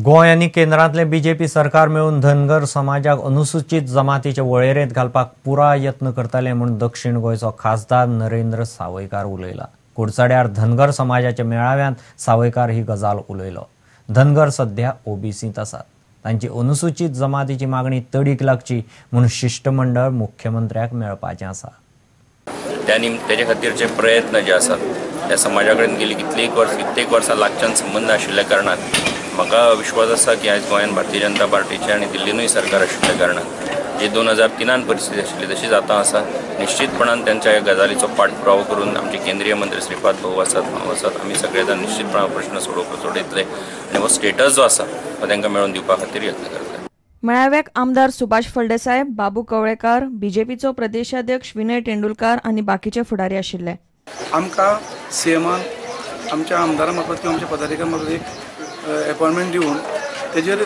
गोंय आनी केंद्रांतलें बीजेपी सरकार मेळून धनगर समाजाक अनुसूचित जमातीचे वळेरेंत घालपाक पुराय यत्न करतले म्हूण दक्षिण गोंयचो खासदार नरेंद्र सावयकार उलयला. कुडचड्यार धनगर समाजाच्या मेळाव्यांत सावयकार ही गजाल उलयलो. धनगर सध्या ओबीसींत आसात. तांची अनुसूचित जमातीची मागणी तडीक लागची म्हूण शिश्टमंडळ मुख्यमंत्र्याक मेळपाचें आसा. तेजे खातीरचे प्रयत्न जे आसात त्या समाजा कडेन गेली कितलीक वर्सां लागच्यान संबंद आशिल्ल्या कारणान म्हाका विश्वास आसा की आयज गोंयांत भारतीय जनता पार्टीचे आनी दिल्लीनूय सरकार आशिल्ल्या कारणान जी 2003 परिस्थिती आशिल्ली तशीच आतां आसा. निश्चितपणान तांच्या ह्या गजालीचो पाठपुरावो करून आमचे केंद्रीय मंत्री श्रीपाद भाऊ आसात, हांव आसात, आमी सगळे जाण निश्चितपणान प्रश्न सोडयतले आनी हो स्टेटस जो आसा तो तांकां मेळोवन दिवपा खातीर यत्न करतले. मेळाव्याक आमदार सुभाष फळदेसाय, बाबू कवळेकार, बीजेपीचो प्रदेशाध्यक्ष विनय तेंडुलकार आनी बाकीचे फुडारी आशिल्ले. आमकां सीएमान आमच्या आमदारा मार्फत किंवा आमच्या पदाधिकारी मार्फत एक अपॉइंटमेंट दिवन तेजेर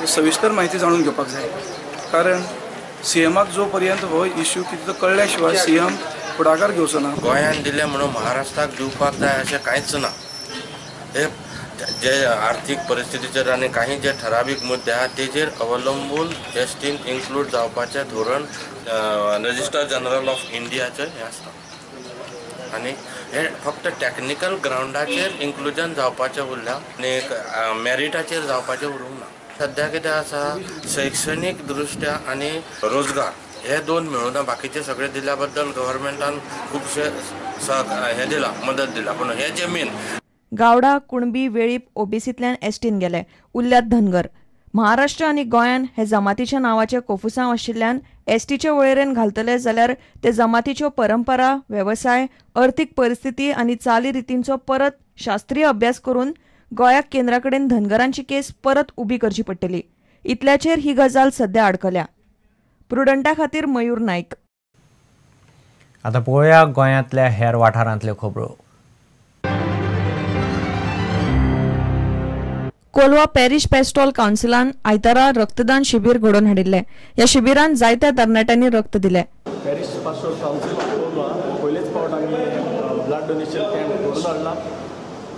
सविस्तर माहिती जाणून घेवपाक जाय. कारण सीएमाक जो पर्यंत हो इश्यू कितें तो कळ्ळ्या शिवाय सीएम फुडाकार घेवचो ना. गोंयान दिलें म्हणून महाराष्ट्राक दिवपाक जाय अशें कांयच ना. हे जे आर्थीक परिस्थितीचेर आनी काही जे ठरावीक मुद्दे आहा तेजेर अवलंबून एसटीन इन्क्लूड जावपाचें धोरण रजिस्टर जनरल ऑफ इंडियाचें हें आसता आनी हे फक्त टॅक्निकल ग्रावंडाचेर इन्क्लुजन जावपाचें उरलां आनी मॅरिटाचेर जावपाचें उरूंक ना. सद्या कितें आसा, शैक्षणीक दृश्ट्या आनी रोजगार हे दोन मेळूना. बाकीचे सगळे दिल्या बद्दल गव्हर्मेंटान खुबशे हे दिला, मदत दिला, पूण हे जे मेन गावडा, कुणबी, वेळीप ओबीसींतल्यान एसटीन गेले, उरल्यात धनगर. महाराष्ट्र आनी गोंयान हे जमातीच्या नांवाचे कोफुसांव आशिल्ल्यान एसटीचे वळेरेन घालतले जाल्यार ते जमातीच्यो परंपरा, वेवसाय, अर्थीक परिस्थिती आनी चालीरितींचो परत शास्त्रीय अभ्यास करून गोंयाक केंद्रा कडेन धनगरांची केस परत उबी करची पडटली. इतल्याचेर ही गजाल सध्या आडकल्या. प्रुडंटा खातीर मयूर नायक. आतां पळोवया गोंयांतल्या हेर वाठारांतल्यो खबरो. कोलवा पॅरिश पेस्टॉल काउन्सिलान आयतारा रक्तदान शिबीर घडोवन हाडिल्लें. ह्या शिबिरान जायत्या तरणाट्यांनी रक्त दिलें. पॅरिश पास्टोल काउन्सिल कोलवा पयलेच फावट आमी ब्लड डोनेशन कॅम्प घडोवन हाडला.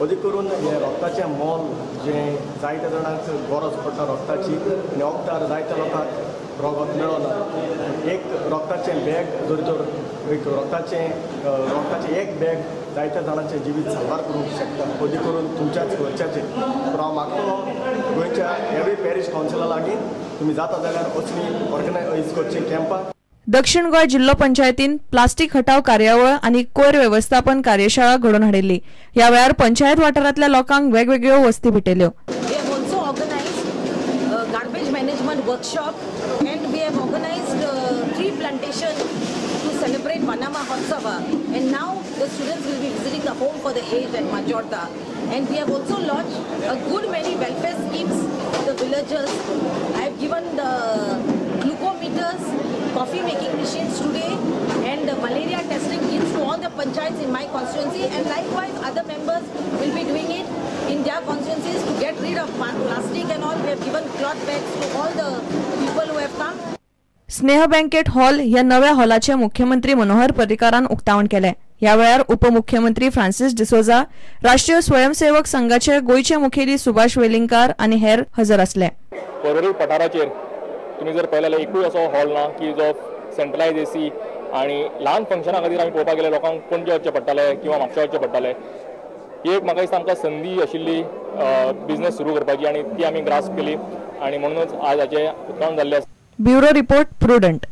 अदीक करून हें रक्ताचें मोल जें जायत्या जाणांक गरज पडटा रक्ताची आनी वखदार जायत्या लोकांक रगत मेळना. एक रक्ताचें बॅग जर तर एक रक्ताचें एक बॅग जायत्या जाणांचें जिवीत साल्वार करूंक शकता, अदीक करून तुमच्याच खर्चाचेर. पूण हांव मागतलो गोंयच्या एवरी पॅरिश कावन्सिला लागीं तुमी जाता जाल्यार असली ऑर्गनायज करची कॅम्पां. दक्षिण गोंय जिल्लो पंचायतीन प्लास्टीक हटाव कार्यावळ आनी कोयर वेवस्थापन कार्यशाळा घडोवन हाडिल्ली. ह्या वेळार पंचायत वाठारांतल्या लोकांक वेगवेगळ्यो वस्ती भेटयल्यो. Garbage management workshop and we have organized tree plantation to celebrate Vana Mahotsava, and now the students will be visiting the home for the aged at Majorda, and we have also launched a good many welfare schemes for the villagers. I have given the glucometers, coffee making machines today, and the malaria testing kits to all the panchayats in my constituency, and likewise other members will be doing it in their constituencies to get rid of plastic and all. We have given cloth bags to all the people who have come. Sneha banquet hall ह्या नव्या हॉलाचे मुख्यमंत्री मनोहर पर्रीकारान उक्तावण केलें. ह्या वेळार उपमुख्यमंत्री फ्रांसिस डिसोजा, राष्ट्रीय स्वयंसेवक संघाचे गोंयचे मुखेली सुभाष वेलिंगकार आनी हेर हजर आसले. पर्वरी पठाराचेर तुमी जर पळयलें जाल्यार एकूय असो हॉल ना की जो सेंट्रलायज एसी आनी ल्हान फंक्शना खातीर आमी पळोवपाक गेल्यार लोकांक पणजे वचचें पडटालें किंवा म्हापशा वचचें पडटालें. ही एक म्हाका दिसता आमकां संदी आशिल्ली बिजनेस सुरू करपाची आनी ती आमी ग्रास्प केली आनी म्हणूनच आज हाचें उक्तावण जाल्लें आसा. Bureau report, Prudent.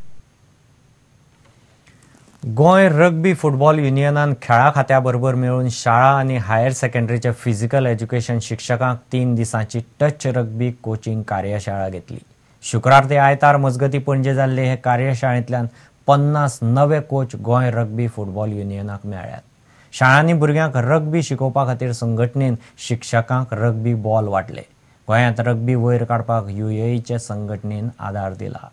Goa rugby football युनियनान खेळा खात्या बरोबर मेळून शाळा आनी हायर सेकंडरीच्या फिजिकल एज्युकेशन शिक्षकांक 3 दिसांची टच रग्बी कोचिंग कार्यशाळा घेतली. शुक्रार ते आयतार मजगती पणजे जाल्ले हे कार्यशाळेंतल्यान 50 नवे कोच गोंय रग्बी फुटबॉल युनियनाक मेळ्ळ्यात. शाळांनी भुरग्यांक रग्बी शिकोवपा खातीर संघटनेन शिक्षकांक रग्बी बॉल वांटले. गोंयांत रग्बी वयर काडपाक युएईचे संघटनेन आदार दिला.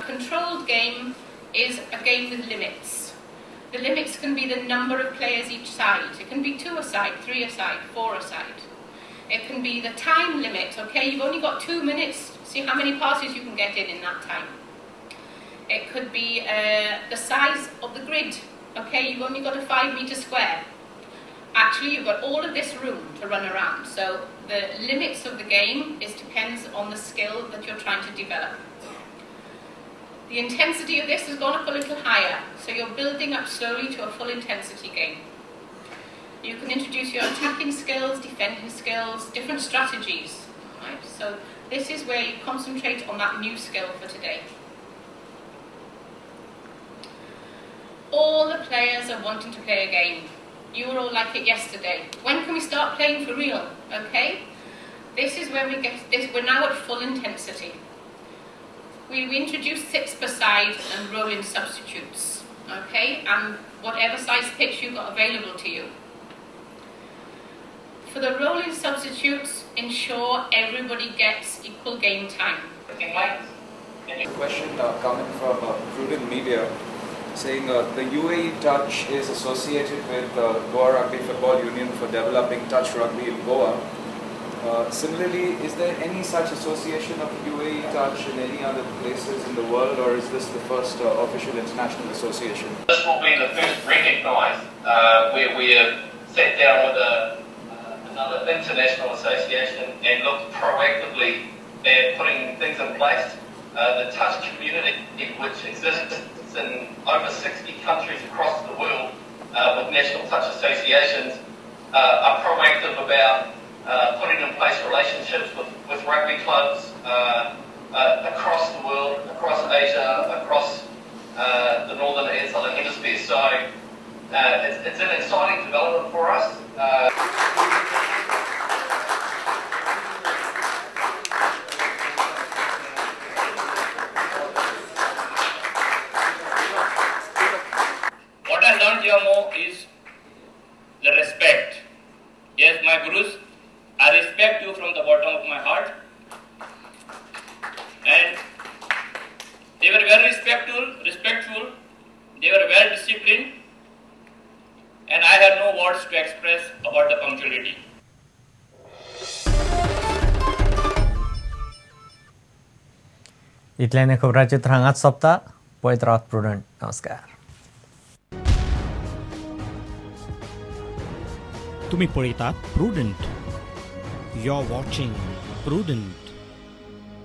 Controlled game is a game with limits. The limits can be the number of players each side. It can be 2 a side, 3 a side, 4 a side. It can be the time limit. Okay, you've only got 2 minutes. See how many passes you can get in that time. It could be the size of the grid. Okay, you've only got a 5 meter square. Actually, you've got all of this room to run around. So the limits of the game depends on the skill that you're trying to develop. The intensity of this has gone up a little higher, so you're building up slowly to a full intensity game. You can introduce your attacking skills, defending skills, different strategies. Right? So this is where you concentrate on that new skill for today. All the players are wanting to play a game. You were all like it yesterday. When can we start playing for real? Okay? This is where we get this. We're now at full intensity. We introduce 6 per side and roll in substitutes. Okay? And whatever size pitch you've got available to you. For the rolling substitutes, ensure everybody gets equal game time. A question coming from Prudent Media, saying the UAE Touch is associated with Goa Rugby Football Union for developing touch rugby in Goa. Similarly, is there any such association of UAE Touch in any other places in the world, or is this the first official international association? This will be the first recognised where we have sat down with another international association and looked proactively at putting things in place. The touch community, which exists in over 60 countries across the world with national touch associations, are proactive about putting in place relationships with rugby clubs across the world, across Asia, across the northern and southern hemisphere. So it's an exciting development for us. What I learned here more is the respect. Yes, my gurus, I respect you from the bottom of my heart. And they were very respectful, they were well disciplined, and I have no words to express about the punctuality. इतल्याने खबराचित्र हांगाच सोंपता. पळयत रावात prudent. नमस्कार. तुम्ही पळयतात Prudent. You are watching Prudent.